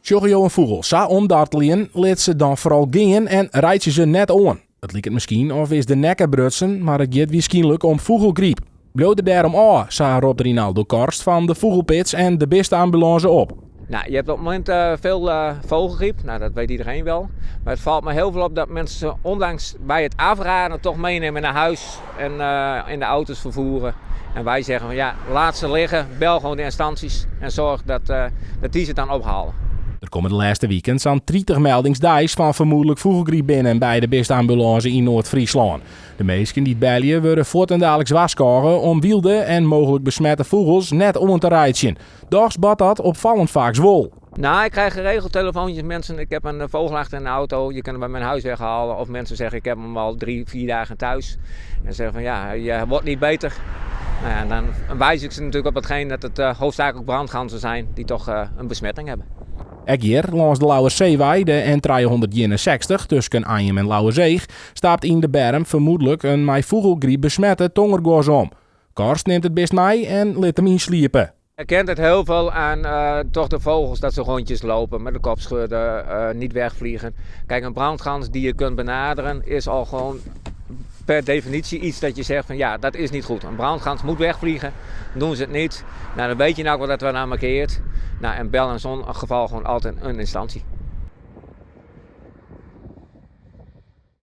Sjogge jo in fûgel sa omdarteljen, lit se dan foaral gean en reitsje se net oan. It liket miskien of is de nekke brutsen, mar it giet wierskynlik om fûgelgryp. Bliuw der dêrom ôf, sa ropt Rinaldo Korst fan de Fûgelpits en de biste-ambulânse op. Nou, je hebt op het moment veel vogelgriep, nou, dat weet iedereen wel. Maar het valt me heel veel op dat mensen ondanks bij het afraden toch meenemen naar huis en in de auto's vervoeren. En wij zeggen van ja, laat ze liggen, bel gewoon de instanties en zorg dat die ze dan ophalen. Der komme de lêste wiken sa'n 30 meldings deis fan fermoedlik fûgelgryp binnen by de biste-ambulânse yn Noard-Fryslân. De minsken dy't belje wurde fuortendaliks warskôge om wylde en mooglik besmette fûgels net oan te reitsjen. Dochs bart dat opfallend faaks wol. Nou, ik krijg geregeld telefoontjes mensen, ik heb een vogel achter in de auto, je kan hem bij mijn huis weghalen. Of mensen zeggen, ik heb hem al 3, 4 dagen thuis. En zeggen van ja, je wordt niet beter. Nou ja, dan wijs ik ze natuurlijk op hetgeen dat het hoofdzakelijk brandganzen zijn die toch een besmetting hebben. Ek hjir, lâns de Lauwersseewei, de N361, tusken Anjum en Lauwerseach, stapt yn de berm fermoedlik in mei fûgelgryp besmette tongerguos om. Korst nimt it bist mei en lit him ynsliepe. Je kent het heel veel aan toch de vogels dat ze rondjes lopen, met de kop schudden, niet wegvliegen. Kijk, een brandgans die je kunt benaderen is al gewoon per definitie iets dat je zegt van ja, dat is niet goed. Een brandgans moet wegvliegen, doen ze het niet. Nou, dan weet je nou wel dat er aan markeert. Nou, en bel in zo'n geval gewoon altijd een instantie.